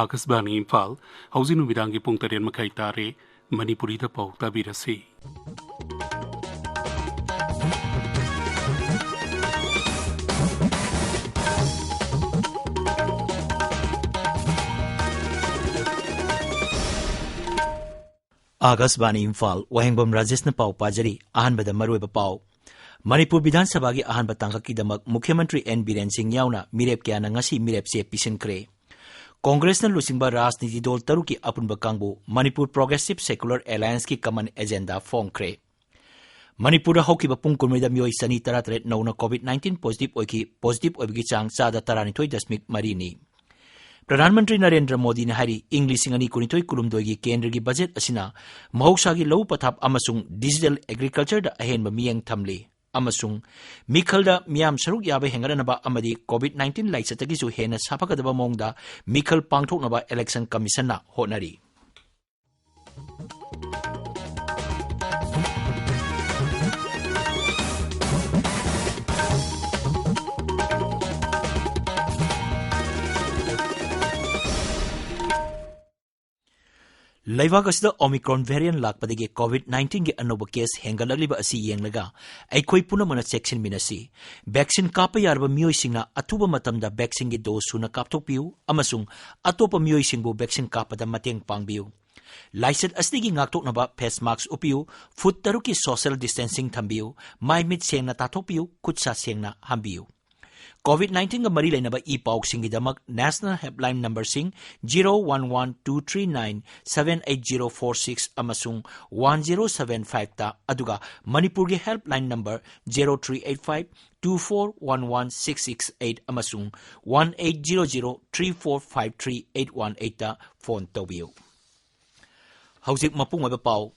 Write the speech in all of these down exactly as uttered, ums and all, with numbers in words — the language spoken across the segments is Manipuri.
ꯑꯥꯀꯥꯁꯕꯥꯅꯤ ꯏꯝꯐꯥꯜ, ꯍꯧꯖꯤꯛ ꯅꯨꯃꯤꯗꯥꯡꯒꯤ ꯄꯨꯡ ꯇꯔꯦꯠ ꯃꯈꯥꯏ ꯇꯥꯔꯦ꯫ ꯃꯅꯤꯄꯨꯔꯤꯗ ꯄꯥꯎ ꯇꯥꯕꯤꯔꯁꯤ꯫ ꯑꯥꯀꯥꯁꯕꯥꯅꯤ ꯏꯝꯐꯥꯜ, ꯋꯥꯍꯦꯡꯕꯝ ꯔꯥꯖꯦꯁꯅ ꯄꯥꯎ ꯄꯥꯖꯔꯤ꯫ ꯑꯍꯥꯟꯕꯗ ꯃꯔꯨꯑꯣꯏꯕ ꯄꯥꯎ꯫ ꯃꯅꯤꯄꯨꯔ ꯕꯤꯙꯥꯟ ꯁꯚꯥꯒꯤ ꯑꯍꯥꯟꯕ ꯇꯥꯡꯀꯛꯀꯤꯗꯃꯛ ꯃꯨꯈ꯭ꯌ ꯃꯟꯇ꯭ꯔꯤ ꯑꯦꯟ ꯕꯤꯔꯦꯟ ꯁꯤꯡ ꯌꯥꯎꯅ ꯃꯤꯔꯦꯞ ꯀꯌꯥꯅ ꯉꯁꯤ ꯃꯤꯔꯦꯞ ꯆꯦ ꯄꯤꯁꯤꯟꯈ꯭ꯔꯦ꯫ ꯀꯣꯡꯒ꯭ꯔꯦꯁꯅ ꯂꯨꯆꯤꯡꯕ ꯔꯥꯖꯅꯤꯇꯤ ꯗꯣꯜ ꯇꯔꯨꯛꯀꯤ ꯑꯄꯨꯟꯕ ꯀꯥꯡꯕꯨ ꯃꯅꯤꯄꯨꯔ ꯄ꯭ꯔꯣꯒ꯭ꯔꯦꯁꯤꯚ ꯁꯦꯀꯨꯂꯔ ꯑꯦꯂꯥꯌꯟꯁꯀꯤ ꯀꯃꯟ ꯑꯦꯖꯦꯟꯗꯥ ꯐꯣꯡꯈ꯭ꯔꯦ꯫ ꯃꯅꯤꯄꯨꯔꯗ ꯍꯧꯈꯤꯕ ꯄꯨꯡ ꯀꯨꯟꯃꯔꯤꯗ ꯃꯤꯑꯣꯏ ꯆꯅꯤ ꯇꯔꯥꯇꯔꯦꯠ ꯅꯧꯅ ꯀꯣꯚꯤꯗ ꯅꯥꯏꯟꯇꯤꯟ ꯄꯣꯖꯤꯇꯤꯚ ꯑꯣꯏꯈꯤ꯫ ꯄꯣꯖꯤꯇꯤꯚ ꯑꯣꯏꯕꯒꯤ ꯆꯥꯡ ꯆꯥꯗ ꯇꯔꯥꯅꯤꯊꯣꯏ ꯗꯁꯃꯤꯛ ꯃꯔꯤꯅꯤ꯫ ꯄ꯭ꯔꯙꯥꯟ ꯃꯟꯇ꯭ꯔꯤ ꯅꯔꯦꯟꯗ꯭ꯔ ꯃꯣꯗꯤꯅ ꯍꯥꯏꯔꯤ, ꯏꯪ ꯂꯤꯁꯤꯡ ꯑꯅꯤ ꯀꯨꯟꯅꯤꯊꯣꯏ ꯀꯨꯟꯍꯨꯝꯗꯣꯏꯒꯤ ꯀꯦꯟꯗ꯭ꯔꯒꯤ ꯕꯖꯦꯠ ꯑꯁꯤꯅ ꯃꯍꯧꯁꯥꯒꯤ ꯂꯧꯎ ꯄꯊꯥꯞ ꯑꯃꯁꯨꯡ ꯗꯤꯖꯤꯇꯦꯜ ꯑꯦꯒ꯭ꯔꯤꯀꯜꯆꯔꯗ ꯑꯍꯦꯟꯕ ꯃꯤꯠꯌꯦꯡ ꯊꯝꯂꯤ ꯑꯃꯁꯨꯡ ꯃꯤꯈꯜꯗ ꯃꯤꯌꯥꯝ ꯁꯔꯨꯛ ꯌꯥꯕ ꯍꯦꯟꯒꯠꯍꯟꯅꯕ ꯑꯃꯗꯤ ꯀꯣꯚꯤꯗ ꯅꯥꯏꯟꯇꯤꯟ ꯂꯥꯏꯆꯠꯇꯒꯤꯁꯨ ꯍꯦꯟꯅ ꯁꯥꯐꯒꯗꯕ ꯃꯑꯣꯡꯗ ꯃꯤꯈꯜ ꯄꯥꯡꯊꯣꯛꯅꯕ ꯏꯂꯦꯛꯁꯟ ꯀꯃꯤꯁꯟꯅ ꯍꯣꯠꯅꯔꯤ꯫ ꯂꯩꯕꯥꯛ ꯑꯁꯤꯗ ꯑꯣꯃꯤꯀ꯭ꯔꯣꯟ ꯚꯦꯔꯤꯌꯟ ꯂꯥꯛꯄꯗꯒꯤ ꯀꯣꯚꯤꯗ ꯅꯥꯏꯟꯇꯤꯟꯒꯤ ꯑꯅꯧꯕ ꯀꯦꯁ ꯍꯦꯟꯒꯠꯂꯛꯂꯤꯕ ꯑꯁꯤ ꯌꯦꯡꯂꯒ ꯑꯩꯈꯣꯏ ꯄꯨꯝꯅꯃꯛꯅ ꯆꯦꯛꯁꯤꯟꯃꯤꯟꯅꯁꯤ꯫ ꯚꯦꯛꯁꯤꯟ ꯀꯥꯞꯄ ꯌꯥꯔꯕ ꯃꯤꯑꯣꯏꯁꯤꯡꯅ ꯑꯊꯨꯕ ꯃꯇꯝꯗ ꯚꯦꯛꯁꯤꯟꯒꯤ ꯗꯣꯁ ꯁꯨꯅ ꯀꯥꯞꯊꯣꯛꯄꯤꯌꯨ ꯑꯃꯁꯨꯡ ꯑꯇꯣꯞꯄ ꯃꯤꯑꯣꯏꯁꯤꯡꯕꯨ ꯚꯦꯛꯁꯤꯟ ꯀꯥꯞꯄꯗ ꯃꯇꯦꯡ ꯄꯥꯡꯕꯤꯌꯨ꯫ ꯂꯥꯏꯆꯠ ꯑꯁꯤꯗꯒꯤ ꯉꯥꯛꯊꯣꯛꯅꯕ ꯐꯦꯁ ꯃꯥꯛꯁ ꯎꯞꯄꯤꯌꯨ, ꯐꯨꯠ ꯇꯔꯨꯛꯀꯤ ꯁꯣꯁꯤꯌꯦꯜ ꯗꯤꯁꯇꯦꯟꯁꯤꯡ ꯊꯝꯕꯤꯌꯨ, ꯃꯥꯏ ꯃꯤꯠ ꯁꯦꯡꯅ ꯇꯥꯊꯣꯛꯄꯤꯌꯨ, ꯈꯨꯠ ꯁꯥ ꯁꯦꯡꯅ ꯍꯥꯝꯕꯤꯌꯨ꯫ ꯀꯣꯚꯤꯗ ꯅꯥꯏꯟꯇꯤꯟꯒ ꯃꯔꯤ ꯂꯩꯅꯕ ꯏ ꯄꯥꯎꯁꯤꯡꯒꯤꯗꯃꯛ ꯅꯦꯁꯅꯦꯜ ꯍꯦꯜꯞꯂꯥꯏꯟ ꯅꯝꯕꯔꯁꯤꯡ zero one one two three nine seven eight zero four six ꯑꯃꯁꯨꯡ ꯋꯥꯟ ꯖꯤꯔꯣ ꯁꯚꯦꯟ ꯐꯥꯏꯚꯇ, ꯑꯗꯨꯒ ꯃꯅꯤꯄꯨꯔꯒꯤ helpline number zero three eight five two four one one six six eight ꯑꯃꯁꯨꯡ one eight zero zero three four five three eight one ꯑꯩꯠꯇ ꯐꯣꯟ ꯇꯧꯕꯤꯌꯨ꯫ ꯍꯧꯖꯤꯛ ꯃꯄꯨꯡ ꯑꯣꯏꯕ ꯄꯥꯎ꯫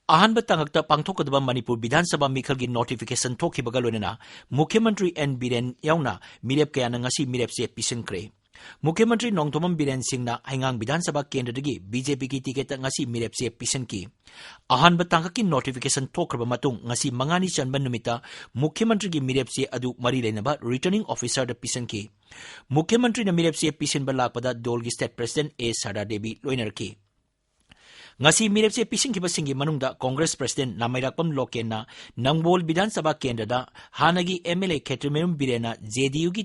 ꯑꯍꯥꯟꯕ ꯇꯥꯡꯀꯛꯇ ꯄꯥꯡꯊꯣꯛꯀꯗꯕ ꯃꯅꯤꯄꯨꯔ ꯕꯤꯙꯥꯟ ꯁꯚꯥ ꯃꯤꯈꯜꯒꯤ ꯅꯣꯇꯤꯐꯤꯀꯦꯁꯟ ꯊꯣꯛꯈꯤꯕꯒ ꯂꯣꯏꯅꯅ ꯃꯨꯈ꯭ꯌ ꯃꯟꯇ꯭ꯔꯤ ꯑꯦꯟ ꯕꯤꯔꯦꯟ ꯌꯥꯎꯅ ꯃꯤꯔꯦꯞ ꯀꯌꯥꯅ ꯉꯁꯤ ꯃꯤꯔꯦꯞ ꯆꯦ ꯄꯤꯁꯤꯟꯈ꯭ꯔꯦ꯫ ꯃꯨꯈ꯭ꯌ ꯃꯟꯇ꯭ꯔꯤ ꯅꯣꯡꯊꯣꯝꯕꯝ ꯕꯤꯔꯦꯟ ꯁꯤꯡꯅ ꯍꯩꯉꯥꯡ ꯕꯤꯙꯥꯟ ꯁꯚꯥ ꯀꯦꯟꯗ꯭ꯔꯗꯒꯤ ꯕꯤ ꯖꯦ ꯄꯤꯒꯤ ꯇꯤꯀꯦꯠꯇ ꯉꯁꯤ ꯃꯤꯔꯦꯞꯆꯦ ꯄꯤꯁꯤꯟꯈꯤ꯫ ꯑꯍꯥꯟꯕ ꯇꯥꯡꯀꯛꯀꯤ ꯅꯣꯇꯤꯐꯤꯀꯦꯁꯟ ꯊꯣꯛꯈ꯭ꯔꯕ ꯃꯇꯨꯡ ꯉꯁꯤ ꯃꯉꯥꯅꯤ ꯆꯟꯕ ꯅꯨꯃꯤꯠꯇ ꯃꯨꯈ꯭ꯌ ꯃꯟꯇ꯭ꯔꯤꯒꯤ ꯃꯤꯔꯦꯞꯆꯦ ꯑꯗꯨ ꯃꯔꯤ ꯂꯩꯅꯕ ꯔꯤꯇꯔꯅꯤꯡ ꯑꯣꯐꯤꯁꯔꯗ ꯄꯤꯁꯤꯟꯈꯤ꯫ ꯃꯨꯈ꯭ꯌ ꯃꯟꯇ꯭ꯔꯤꯅ ꯃꯤꯔꯦꯞꯆꯦ ꯄꯤꯁꯤꯟꯕ ꯂꯥꯛꯄꯗ ꯗꯣꯜꯒꯤ ꯁ꯭ꯇꯦꯠ ꯄ꯭ꯔꯁꯤꯗꯦꯟꯠ ꯑꯦ ꯁꯔꯗꯥ ꯗꯦꯕꯤ ꯂꯣꯏꯅꯔꯛꯈꯤ꯫ ꯉꯁꯤ ꯃꯤꯔꯦꯞꯆꯦ ꯄꯤꯁꯤꯟꯈꯤꯕꯁꯤꯡꯒꯤ ꯃꯅꯨꯡꯗ ꯀꯣꯡꯒ꯭ꯔꯦꯁ ꯄ꯭ꯔꯁꯤꯗꯦꯟꯠ ꯅꯥꯃꯩꯔꯥꯛꯄꯝ ꯂꯣꯀꯦꯟꯅ ꯅꯝꯕꯣꯜ ꯕꯤꯙꯥꯟ ꯁꯚꯥ ꯀꯦꯟꯗ꯭ꯔꯗ ꯍꯥꯟꯅꯒꯤ ꯑꯦꯝ ꯑꯦꯜ ꯑꯦ ꯈꯦꯇ꯭ꯔꯤꯃꯌꯨꯝ ꯕꯤꯔꯦꯟꯅ ꯖꯦ ꯗꯤ ꯌꯨꯒꯤ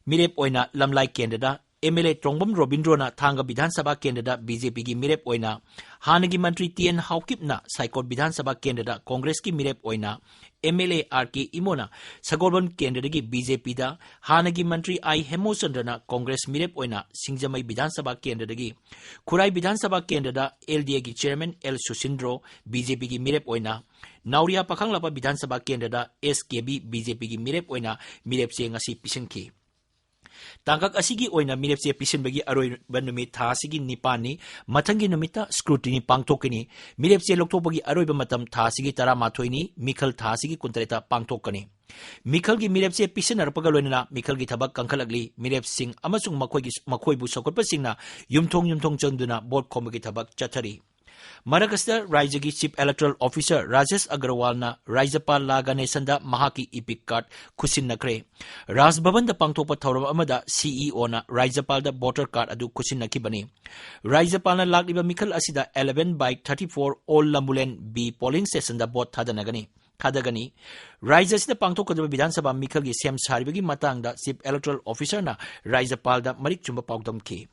ꯃꯤꯔꯦꯞ ꯑꯣꯏꯅ ꯂꯝꯂꯥꯏ ꯀꯦꯟꯗ꯭ꯔꯗ, ꯑꯦꯝ ꯑꯦꯜ ꯑꯦ ꯇ꯭ꯔꯣꯡꯕꯝ ꯔꯣꯕꯤꯟꯗ꯭ꯔꯣꯅ ꯊꯥꯡꯒ ꯕꯤꯙꯥꯟ ꯁꯚꯥ ꯀꯦꯟꯗ꯭ꯔꯗ ꯕꯤ ꯖꯦ ꯄꯤꯒꯤ ꯃꯤꯔꯦꯞ ꯑꯣꯏꯅ, ꯍꯥꯟꯅꯒꯤ ꯃꯟꯇ꯭ꯔꯤ ꯇꯤ ꯑꯦꯟ ꯍꯥꯎꯀꯤꯞꯅ ꯁꯥꯏꯀꯣꯠ ꯕꯤꯙꯥꯟ ꯁꯚꯥ ꯀꯦꯟꯗ꯭ꯔꯗ ꯀꯣꯡꯒ꯭ꯔꯦꯁꯀꯤ ꯃꯤꯔꯦꯞ ꯑꯣꯏꯅ, M L A R K ꯏꯃꯣꯅ ꯁꯒꯣꯜꯕꯟ ꯀꯦꯟꯗ꯭ꯔꯗꯒꯤ ꯕꯤ ꯖꯦ ꯄꯤꯗ, ꯍꯥꯟꯅꯒꯤ ꯃꯟꯇ꯭ꯔꯤ ꯑꯥꯏ ꯍꯦꯃꯣꯆꯟꯗ꯭ꯔꯅ ꯀꯣꯡꯒ꯭ꯔꯦꯁ ꯃꯤꯔꯦꯞ ꯑꯣꯏꯅ ꯁꯤꯡꯖꯃꯩ ꯕꯤꯙꯥꯟ ꯁꯚꯥ ꯀꯦꯟꯗ꯭ꯔꯗꯒꯤ, ꯈꯨꯔꯥꯏ ꯕꯤꯙꯥꯟ ꯁꯚꯥ ꯀꯦꯟꯗ꯭ꯔꯗ ꯑꯦꯜ ꯗꯤ ꯑꯦꯒꯤ ꯆꯤꯌꯔꯃꯦꯟ ꯑꯦꯜ ꯁꯨꯁꯤꯟꯗ꯭ꯔꯣ ꯕꯤ ꯖꯦ ꯄꯤꯒꯤ ꯃꯤꯔꯦꯞ ꯑꯣꯏꯅ, ꯅꯥꯎꯔꯤꯌꯥ ꯄꯥꯈꯪꯂꯥꯛꯄ ꯕꯤꯙꯥꯟ ꯁꯚꯥ ꯀꯦꯟꯗ꯭ꯔꯗ ꯑꯦꯁ ꯀꯦꯕꯤ ꯕꯤ ꯖꯦ ꯄꯤꯒꯤ ꯃꯤꯔꯦꯞ ꯑꯣꯏꯅ ꯃꯤꯔꯦꯞꯆꯦ ꯉꯁꯤ ꯄꯤꯁꯤꯟꯈꯤ꯫ ꯇꯥꯡꯀꯛ ꯑꯁꯤꯒꯤ ꯑꯣꯏꯅ ꯃꯤꯔꯦꯞꯆꯦ ꯄꯤꯁꯤꯟꯕꯒꯤ ꯑꯔꯣꯏꯕ ꯅꯨꯃꯤꯠ ꯊꯥ ꯑꯁꯤꯒꯤ ꯅꯤꯄꯥꯟꯅꯤ꯫ ꯃꯊꯪꯒꯤ ꯅꯨꯃꯤꯠꯇ scrutiny ꯄꯥꯡꯊꯣꯛꯀꯅꯤ꯫ ꯃꯤꯔꯦꯞꯆꯦ ꯂꯧꯊꯣꯛꯄꯒꯤ ꯑꯔꯣꯏꯕ ꯃꯇꯝ ꯊꯥ ꯑꯁꯤꯒꯤ ꯇꯔꯥꯃꯥꯊꯣꯏꯅꯤ, ꯃꯤꯈꯜ ꯊꯥ ꯑꯁꯤꯒꯤ ꯀꯨꯟꯇꯔꯦꯠꯇ ꯄꯥꯡꯊꯣꯛꯀꯅꯤ꯫ ꯃꯤꯈꯜꯒꯤ ꯃꯤꯔꯦꯞꯆꯦ ꯄꯤꯁꯤꯟꯅꯔꯛꯄꯒ ꯂꯣꯏꯅꯅ ꯃꯤꯈꯜꯒꯤ ꯊꯕꯛ ꯀꯟꯈꯠꯂꯛꯂꯤ꯫ ꯃꯤꯔꯦꯞꯁꯤꯡ ꯑꯃꯁꯨꯡ ꯃꯈꯣꯏꯒꯤ, ꯃꯈꯣꯏꯕꯨ ꯁꯧꯒꯠꯄꯁꯤꯡꯅ ꯌꯨꯝꯊꯣꯡ ꯌꯨꯝꯊꯣꯡ ꯆꯪꯗꯨꯅ ꯚꯣꯠ ꯈꯣꯝꯕꯒꯤ ꯊꯕꯛ ꯆꯠꯊꯔꯤ꯫ ꯃꯔꯛ ꯑꯁꯤꯗ ꯔꯥꯖ꯭ꯌꯒꯤ Chief Electoral Officer ꯔꯥꯖꯦꯁ ꯑꯒꯔꯋꯥꯜꯅ ꯔꯥꯖ꯭ꯌꯄꯥꯜ ꯂꯥ ꯒꯅꯦꯁꯟꯗ ꯃꯍꯥꯛꯀꯤ ꯏꯄꯤꯛ ꯀꯥꯔꯗ ꯈꯨꯠꯁꯤꯟꯅꯈ꯭ꯔꯦ꯫ ꯔꯥꯖ ꯚꯕꯟꯗ ꯄꯥꯡꯊꯣꯛꯄ ꯊꯧꯔꯝ ꯑꯃꯗ ꯁꯤ ꯏ ꯑꯣꯅ ꯔꯥꯖ꯭ꯌꯄꯥꯜꯗ ꯚꯣꯇꯔ ꯀꯥꯔꯗ ꯑꯗꯨ ꯈꯨꯠꯁꯤꯟꯅꯈꯤꯕꯅꯤ꯫ ꯔꯥꯖ꯭ꯌꯄꯥꯜꯅ ꯂꯥꯛꯂꯤꯕ ꯃꯤꯈꯜ ꯑꯁꯤꯗ eleven by thirty-four Old Lambulen B polling stationꯗ ꯚꯣꯠ ꯊꯥꯗꯅꯒꯅꯤ, ꯊꯥꯗꯒꯅꯤ꯫ ꯔꯥꯖ꯭ꯌ ꯑꯁꯤꯗ ꯄꯥꯡꯊꯣꯛꯀꯗꯕ ꯕꯤꯙꯥꯟ ꯁꯚꯥ ꯃꯤꯈꯜꯒꯤ ꯁꯦꯝ ꯁꯥꯔꯤꯕꯒꯤ ꯃꯇꯥꯡꯗ Chief Electoral Officerꯅ ꯔꯥꯖ꯭ꯌꯄꯥꯜꯗ ꯃꯔꯤꯛ ꯆꯨꯝꯕ ꯄꯥꯎꯗꯝꯈꯤ꯫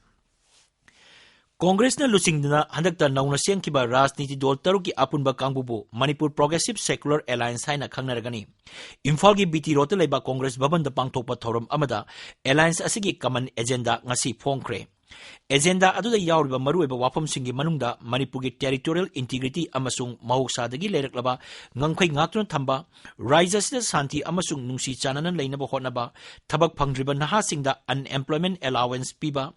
ꯀꯣꯡꯒ꯭ꯔꯦꯁꯅ ꯂꯨꯆꯤꯡꯗꯨꯅ ꯍꯟꯗꯛꯇ ꯅꯧꯅ ꯁꯦꯝꯈꯤꯕ ꯔꯥꯖꯅꯤꯇꯤ ꯗꯣꯜ ꯇꯔꯨꯛꯀꯤ ꯑꯄꯨꯟꯕ ꯀꯥꯡꯕꯨꯕꯨ Manipur Progressive Secular Alliance ꯍꯥꯏꯅ ꯈꯪꯅꯔꯒꯅꯤ꯫ ꯏꯝꯐꯥꯜꯒꯤ ꯕꯤ ꯇꯤ ꯔꯣꯗꯇ ꯂꯩꯕ ꯀꯣꯡꯒ꯭ꯔꯦꯁ ꯚꯕꯟꯗ ꯄꯥꯡꯊꯣꯛꯄ ꯊꯧꯔꯝ ꯑꯃꯗ alliance ꯑꯁꯤꯒꯤ common agenda ꯉꯁꯤ ꯐꯣꯡꯈ꯭ꯔꯦ꯫ ꯑꯦꯖꯦꯟꯗꯥ ꯑꯗꯨꯗ ꯌꯥꯎꯔꯤꯕ ꯃꯔꯨꯑꯣꯏꯕ ꯋꯥꯐꯝꯁꯤꯡꯒꯤ ꯃꯅꯨꯡꯗ ꯃꯅꯤꯄꯨꯔꯒꯤ territorial integrity ꯑꯃꯁꯨꯡ ꯃꯍꯧꯁꯥꯗꯒꯤ ꯂꯩꯔꯛꯂꯕ ꯉꯝꯈꯩ ꯉꯥꯛꯇꯨꯅ ꯊꯝꯕ, ꯔꯥꯖ꯭ꯌ ꯑꯁꯤꯗ ꯁꯥꯟꯇꯤ ꯑꯃꯁꯨꯡ ꯅꯨꯡꯁꯤ ꯆꯥꯟꯅꯅ ꯂꯩꯅꯕ ꯍꯣꯠꯅꯕ, ꯊꯕꯛ ꯐꯪꯗ꯭ꯔꯤꯕ ꯅꯍꯥꯁꯤꯡꯗ unemployment allowance ꯄꯤꯕ,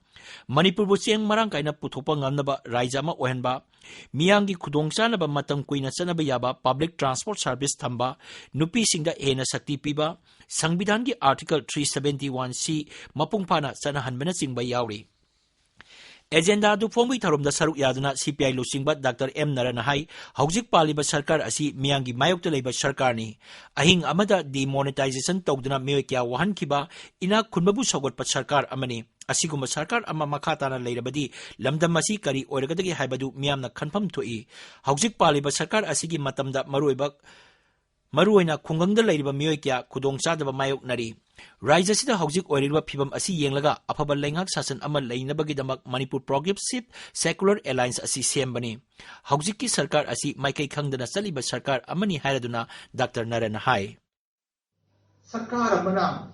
ꯃꯅꯤꯄꯨꯔꯕꯨ ꯆꯦꯡ ꯃꯔꯥꯡ ꯀꯥꯏꯅ ꯄꯨꯊꯣꯛꯄ ꯉꯝꯅꯕ ꯔꯥꯖ꯭ꯌ ꯑꯃ ꯑꯣꯏꯍꯟꯕ, ꯃꯤꯌꯥꯝꯒꯤ ꯈꯨꯗꯣꯡꯆꯥꯅꯕ ꯃꯇꯝ ꯀꯨꯏꯅ ꯆꯠꯅꯕ ꯌꯥꯕ public transport service ꯊꯝꯕ, ꯅꯨꯄꯤꯁꯤꯡꯗ ꯍꯦꯟꯅ ꯁꯛꯇꯤ ꯄꯤꯕ, ꯁꯪꯕꯤꯙꯥꯟꯒꯤ Article three seventy one C ꯃꯄꯨꯡ ꯐꯥꯅ ꯆꯠꯅꯍꯟꯕꯅꯆꯤꯡꯕ ꯌꯥꯎꯔꯤ꯫ ꯑꯦꯖꯦꯟꯗꯥ ꯑꯗꯨ ꯐꯣꯡꯕꯒꯤ ꯊꯧꯔꯝꯗ ꯁꯔꯨꯛ ꯌꯥꯗꯨꯅ CPI ꯂꯨꯆꯤꯡꯕ ꯗꯥꯛꯇꯔ ꯑꯦꯝ ꯅꯔꯟꯅ ꯍꯥꯏ, ꯍꯧꯖꯤꯛ ꯄꯥꯜꯂꯤꯕ ꯁꯔꯀꯥꯔ ꯑꯁꯤ ꯃꯤꯌꯥꯝꯒꯤ ꯃꯥꯌꯣꯛꯇ ꯂꯩꯕ ꯁꯔꯀꯥꯔꯅꯤ꯫ ꯑꯍꯤꯡ ꯑꯃꯗ demonetization ꯇꯧꯗꯨꯅ ꯃꯤꯑꯣꯏ ꯀꯌꯥ ꯋꯥꯍꯟꯈꯤꯕ, ꯏꯅꯥꯛ ꯈꯨꯟꯕꯕꯨ ꯁꯧꯒꯠꯄ ꯁꯔꯀꯥꯔ ꯑꯃꯅꯤ꯫ ꯑꯁꯤꯒꯨꯝꯕ ꯁꯔꯀꯥꯔ ꯑꯃ ꯃꯈꯥ ꯇꯥꯅ ꯂꯩꯔꯕꯗꯤ ꯂꯝꯗꯝ ꯑꯁꯤ ꯀꯔꯤ ꯑꯣꯏꯔꯒꯗꯒꯦ ꯍꯥꯏꯕꯗꯨ ꯃꯤꯌꯥꯝꯅ ꯈꯟꯐꯝ ꯊꯣꯛꯏ꯫ ꯍꯧꯖꯤꯛ ꯄꯥꯜꯂꯤꯕ ꯁꯔꯀꯥꯔ ꯑꯁꯤꯒꯤ ꯃꯇꯝꯗ ꯃꯔꯨꯑꯣꯏꯕ, ꯃꯔꯨꯑꯣꯏꯅ ꯈꯨꯡꯒꯪꯗ ꯂꯩꯔꯤꯕ ꯃꯤꯑꯣꯏ ꯀꯌꯥ ꯈꯨꯗꯣꯡꯆꯥꯗꯕ ꯃꯥꯌꯣꯛꯅꯔꯤ꯫ ꯔꯥꯖ꯭ꯌ ꯑꯁꯤꯗ ꯍꯧꯖꯤꯛ ꯑꯣꯏꯔꯤꯕ ꯐꯤꯕꯝ ꯑꯁꯤ ꯌꯦꯡꯂꯒ ꯑꯐꯕ ꯂꯩꯉꯥꯛ ꯁꯥꯁꯟ ꯑꯃ ꯂꯩꯅꯕꯒꯤꯗꯃꯛ ꯃꯅꯤꯄꯨꯔ Progressive Secular Alliance ꯑꯁꯤ ꯁꯦꯝꯕꯅꯤ꯫ ꯍꯧꯖꯤꯛꯀꯤ ꯁꯔꯀꯥꯔ ꯑꯁꯤ ꯃꯥꯏꯀꯩ ꯈꯪꯗꯅ ꯆꯠꯂꯤꯕ ꯁꯔꯀꯥꯔ ꯑꯃꯅꯤ ꯍꯥꯏꯔꯗꯨꯅ ꯗꯥꯛꯇꯔ ꯅꯔꯟꯅ ꯍꯥꯏ꯫ ꯁꯔꯀꯥꯔ ꯑꯃꯅ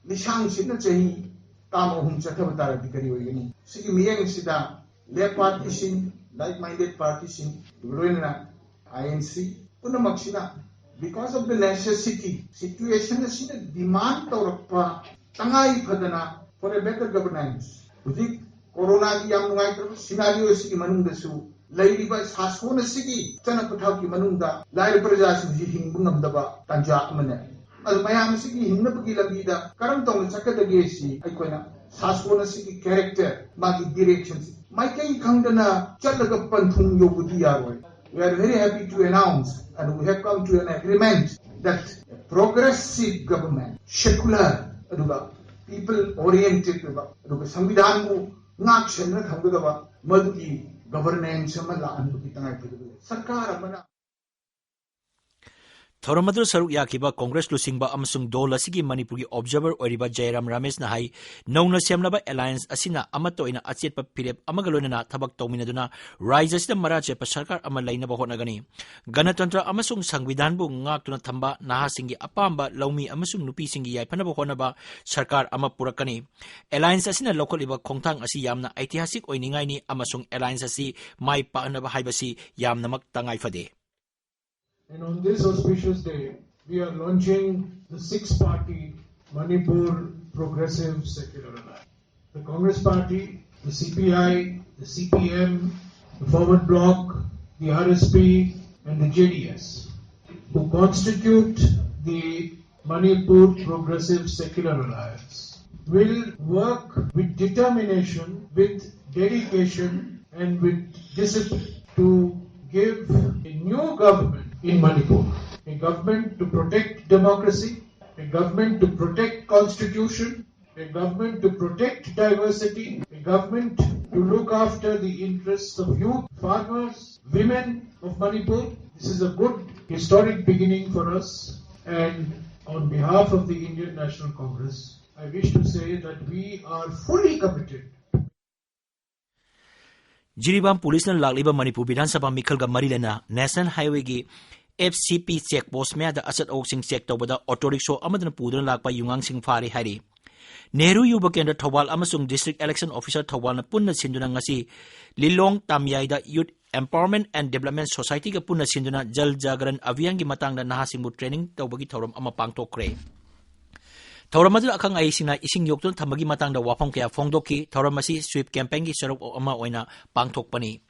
ꯂꯤꯁꯥꯡ ꯁꯤꯠꯅ ꯆꯍꯤ ꯇꯔꯥꯃꯉꯥ ꯆꯠꯊꯕ ꯇꯥꯔꯗꯤ ꯀꯔꯤ ꯑꯣꯏꯒꯅꯤ? ꯁꯤꯒꯤ ꯃꯤꯠꯌꯦꯡꯁꯤꯗ left partyꯁꯤꯡ, like minded partyꯁꯤꯡ, ꯂꯣꯏꯅꯅ INC ꯄꯨꯝꯅꯃꯛꯁꯤꯅ, because of the necessity, situation ꯑꯁꯤꯅ demand ꯇꯧꯔꯛꯄ, ꯇꯉꯥꯏ ꯐꯗꯅ for a better governance, ꯍꯧꯖꯤꯛ ꯀꯣꯔꯣꯅꯥꯒꯤ ꯌꯥꯝ ꯅꯨꯡꯉꯥꯏꯇ꯭ꯔꯕ scenario ꯑꯁꯤꯒꯤ ꯃꯅꯨꯡꯗꯁꯨ ꯂꯩꯔꯤꯕ ꯁꯥꯁꯣꯟ ꯑꯁꯤꯒꯤ ꯆꯠꯅ ꯄꯊꯥꯞꯀꯤ ꯃꯅꯨꯡꯗ ꯂꯥꯏꯔꯕ ꯄ꯭ꯔꯖꯥꯁꯤꯡꯁꯤ ꯍꯤꯡꯕ ꯉꯝꯗꯕ ꯇꯥꯟꯖꯥ ꯑꯃꯅꯤ꯫ ꯑꯗꯨ ꯃꯌꯥꯝ ꯑꯁꯤꯒꯤ ꯍꯤꯡꯅꯕꯒꯤ ꯂꯝꯕꯤꯗ ꯀꯔꯝ ꯇꯧꯅ ꯆꯠꯀꯗꯒꯦ ꯁꯤ ꯑꯩꯈꯣꯏꯅ ꯁꯥꯁꯣꯟ ꯑꯁꯤꯒꯤ character, ꯃꯥꯒꯤ direction ꯁꯤ ꯃꯥꯏꯀꯩ ꯈꯪꯗꯅ ꯆꯠꯂꯒ ꯄꯟꯊꯨꯡ ꯌꯧꯕꯗꯤ ꯌꯥꯔꯣꯏ꯫ We are very happy to announce and we have come to an agreement that progressive government, secular, ꯑꯗꯨꯒ people oriented ꯑꯣꯏꯕ, ꯑꯗꯨꯒ ꯁꯪꯕꯤꯙꯥꯟꯕꯨ ꯉꯥꯛ ꯁꯦꯟꯗꯨꯅ ꯊꯝꯒꯗꯕ ꯃꯗꯨꯒꯤ governance ꯑꯃ ꯂꯥꯛꯍꯟꯕꯒꯤ ꯇꯉꯥꯏ ꯐꯗꯕ ꯂꯩ꯫ ꯁꯔꯀꯥꯔ ꯑꯃꯅ ꯊꯧꯔꯝ ꯑꯗꯨꯗ ꯁꯔꯨꯛ ꯌꯥꯈꯤꯕ ꯀꯣꯡꯒ꯭ꯔꯦꯁ ꯂꯨꯆꯤꯡꯕ ꯑꯃꯁꯨꯡ ꯗꯣꯜ ꯑꯁꯤꯒꯤ ꯃꯅꯤꯄꯨꯔꯒꯤ observer ꯑꯣꯏꯔꯤꯕ ꯖꯌꯔꯥꯝ ꯔꯥꯃꯦꯁꯅ ꯍꯥꯏ, ꯅꯧꯅ ꯁꯦꯝꯂꯕ alliance ꯑꯁꯤꯅ ꯑꯃꯠꯇ ꯑꯣꯏꯅ ꯑꯆꯦꯠꯄ ꯐꯤꯔꯦꯞ ꯑꯃꯒ ꯂꯣꯏꯅꯅ ꯊꯕꯛ ꯇꯧꯃꯤꯟꯅꯗꯨꯅ ꯔꯥꯖ꯭ꯌ ꯑꯁꯤꯗ ꯃꯔꯥ ꯆꯦꯠꯄ ꯁꯔꯀꯥꯔ ꯑꯃ ꯂꯩꯅꯕ ꯍꯣꯠꯅꯒꯅꯤ꯫ ꯒꯅꯇꯟꯇ꯭ꯔ ꯑꯃꯁꯨꯡ ꯁꯪꯕꯤꯙꯥꯟꯕꯨ ꯉꯥꯛꯇꯨꯅ ꯊꯝꯕ, ꯅꯍꯥꯁꯤꯡꯒꯤ ꯑꯄꯥꯝꯕ ꯂꯧꯃꯤ ꯑꯃꯁꯨꯡ ꯅꯨꯄꯤꯁꯤꯡꯒꯤ ꯌꯥꯏꯐꯅꯕ ꯍꯣꯠꯅꯕ ꯁꯔꯀꯥꯔ ꯑꯃ ꯄꯨꯔꯛꯀꯅꯤ꯫ Alliance ꯑꯁꯤꯅ ꯂꯧꯈꯠꯂꯤꯕ ꯈꯣꯡꯊꯥꯡ ꯑꯁꯤ ꯌꯥꯝꯅ ꯑꯩꯇꯤꯍꯥꯁꯤꯛ ꯑꯣꯏꯅꯤꯡꯉꯥꯏꯅꯤ ꯑꯃꯁꯨꯡ alliance ꯑꯁꯤ ꯃꯥꯏ ꯄꯥꯛꯅꯕ ꯍꯥꯏꯕꯁꯤ ꯌꯥꯝꯅꯃꯛ ꯇꯉꯥꯏ ꯐꯗꯦ꯫ And on this auspicious day, we are launching the six-party Manipur Progressive Secular Alliance. The Congress Party, the C P I, the C P M, the Forward Bloc, the R S P, and the J D S, who constitute the Manipur Progressive Secular Alliance, will work with determination, with dedication, and with discipline to give a new government in Manipur, a government to protect democracy, a government to protect constitution, a government to protect diversity, a government to look after the interests of youth, farmers, women of Manipur. This is a good historic beginning for us, and on behalf of the Indian National Congress, I wish to say that we are fully committed. Jiribam ꯄꯨꯂꯤꯁꯅ ꯂꯥꯛꯂꯤꯕ ꯃꯅꯤꯄꯨꯔ ꯕꯤꯙꯥꯟ ꯁꯚꯥ ꯃꯤꯈꯜꯒ ꯃꯔꯤ ꯂꯩꯅꯅ National Highwayꯒꯤ F C P check post ꯃꯌꯥꯗ ꯑꯆꯠ ꯑꯋꯣꯛꯁꯤꯡ check ꯇꯧꯕꯗ auto rickshaw ꯑꯃꯗꯅ ꯄꯨꯗꯨꯅ ꯂꯥꯛꯄ ꯌꯨꯉꯥꯡꯁꯤꯡ ꯐꯥꯔꯦ ꯍꯥꯏꯔꯤ꯫ ꯅꯦꯍꯔꯨ ꯌꯨꯕ ꯀꯦꯟꯗ꯭ꯔ ꯊꯧꯕꯥꯜ ꯑꯃꯁꯨꯡ District Election Officer ꯊꯧꯕꯥꯜꯅ ꯄꯨꯟꯅ ꯁꯤꯟꯗꯨꯅ ꯉꯁꯤ ꯂꯤꯂꯣꯡ ꯇꯥꯃꯤꯌꯥꯏꯗ Youth Empowerment and Development Societyꯒ ꯄꯨꯟꯅ ꯁꯤꯟꯗꯨꯅ ꯖꯜ ꯖꯥꯒꯔꯟ ꯑꯚꯤꯌꯥꯟꯒꯤ ꯃꯇꯥꯡꯗ ꯅꯍꯥꯁꯤꯡꯕꯨ training ꯇꯧꯕꯒꯤ ꯊꯧꯔꯝ ꯑꯃ ꯄꯥꯡꯊꯣꯛꯈ꯭ꯔꯦ꯫ ꯊꯧꯔꯝ ꯑꯗꯨꯗ ꯑꯈꯪ ꯑꯍꯩꯁꯤꯡꯅ ꯏꯁꯤꯡ ꯌꯣꯛꯇꯨꯅ ꯊꯝꯕꯒꯤ ꯃꯇꯥꯡꯗ ꯋꯥꯐꯝ ꯀꯌꯥ ꯐꯣꯡꯗꯣꯛꯈꯤ꯫ ꯊꯧꯔꯝ ꯑꯁꯤ sweep campaignꯒꯤ ꯁꯔꯨꯛ ꯑꯃ ꯑꯣꯏꯅ ꯄꯥꯡꯊꯣꯛꯄꯅꯤ꯫